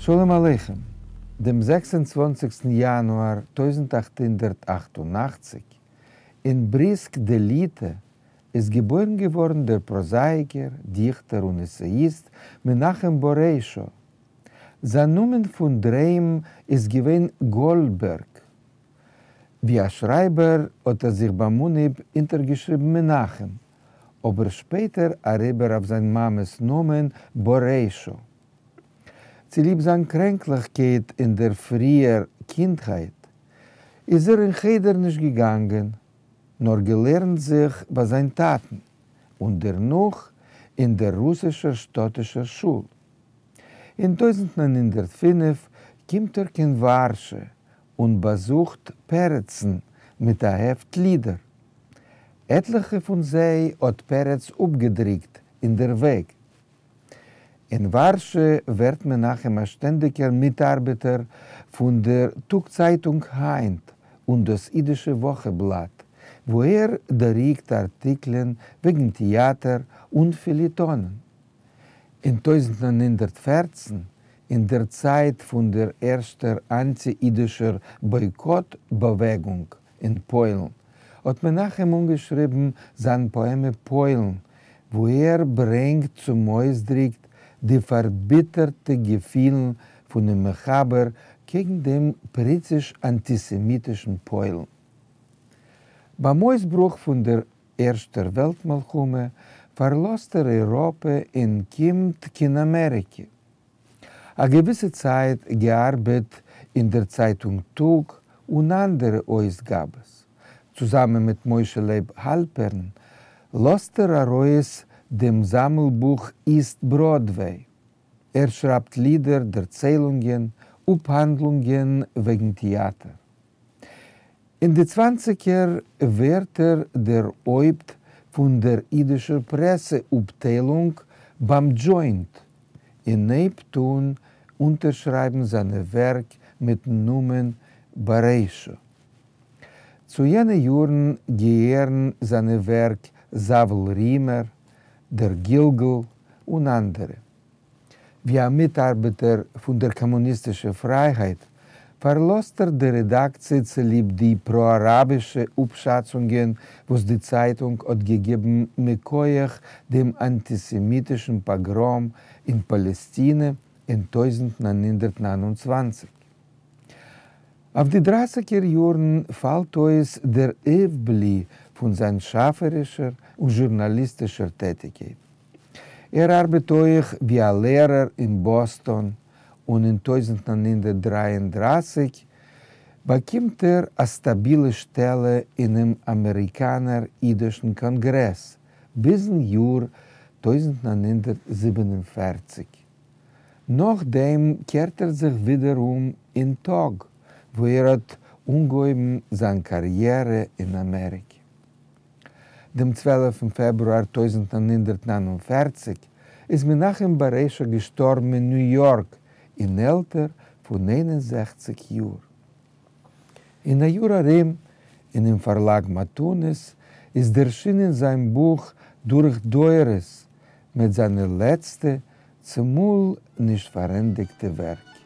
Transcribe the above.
שלום עליכם! דעם 26 יאנואר 1888, אין בריסק דליטא, איז געבוירן געווארן דער פראזאייקער, דיכטער און עסעיאיסט מנחם באריישא. זיין נאמען פון דר'היים איז געווען גאלדבערג. ווי א שרייבער האט ער זיך ביים אנהייב אונטערגעשריבן מנחם, אבער שפעטער אריבער אויף זיין מאמע'ס נאמען באריישא. צוליב זיין קרענקליכקייט אין דער פריער קינדהייט, איז ער אין חדר נישט געגאנגען, נאר געלערנט זיך ביי זיין טאטן, און דערנאך אין דער רוסישער שטאטישער שול. אין 1905 קומט ער קיין ווארשע און באזוכט פרצן מיט א העפט לידער. עטליכע פון זיי האט פרץ אפגעדרוקט אין דער וועג. אין ווארשע ווערט מנחם א שטענדיגער מיטארבעטער פון דער טאג-צייטונג היינט און דאס אידישע וואכנבלאט, וואו ער דרוקט ארטיקלען וועגן טעאטער און פעליעטאנען. אין 1914, אין דער צייט פון דער ערשטער אנטי-אידישער בויקאט באוועגונג אין פוילן, האט מנחם אנגעשריבן זיין פאעמע פוילן, וואו ער ברענגט צום אויסדרוק די פארביטערטע געפילן פונעם מחבר קעגן דעם פריציש-אנטיסעמיטישן פוילן. ביים אויסברוך פון דער ערשטער וועלט מלחמה פארלאזט ער אייראפע און קומט קיין אמעריקע. א געוויסע צייט געארבעט אין דער צייטונג טאג און אנדערע אויסגאבעס. צוזאמען מיט משה לייב האלפערן לאזט ער ארויס דעם זאמלבוך איסט בראדוועי. ער שרייבט לידער, דערציילונגען, אפהאנדלונגען וועגן טעאטער. אין די צוואנציגער ווערט ער דער הויפט פון דער אידישער פרעסע אפטיילונג ביים דזשוינט, און הייבט אן אונטערשרייבן זיינע ווערק מיטן נאמען באריישא. צו יענע יארן געהערן זיינע ווערק זאוול רימער, דער גלגול און אנדערע. ווי א מיטארבעטער פון דער קאמוניסטישער פרייהייט, פארלאזט ער די רעדאקציע צוליב די פרא-אראבישע אפשאצונגען וואס די צייטונג האט געגעבן מכוח דעם אנטיסעמיטישן פאגראם אין פאלעסטינע אין 1929. אויף די דרייסיגער יארן פאלט אויס דער אויפבלי פון זיין שאפערישער און זשורנאליסטישער טעטיגקייט. ער ארבעט אויך ווי א לערער אין באסטאן, און אין 1933 באקומט ער א סטאבילע שטעלע אינעם אמעריקאנער אידישן קאנגרעס ביזן יאר 1947. נאכדעם קערט ער זיך ווידער אום אין טאג, וואו ער האט אנגעהויבן זיין קאריערע אין אמעריקע. דעם 12 פעברואר 1949 איז מנחם באריישא געשטארבן אין ניו יארק אין עלטער פון 61 יאר. אין א יאר ארום, אינעם פארלאג מתנות, איז ערשינען זיין בוך דורך דורות מיט זיינע לעצטע, צומאל נישט פארענדיגטע ווערק.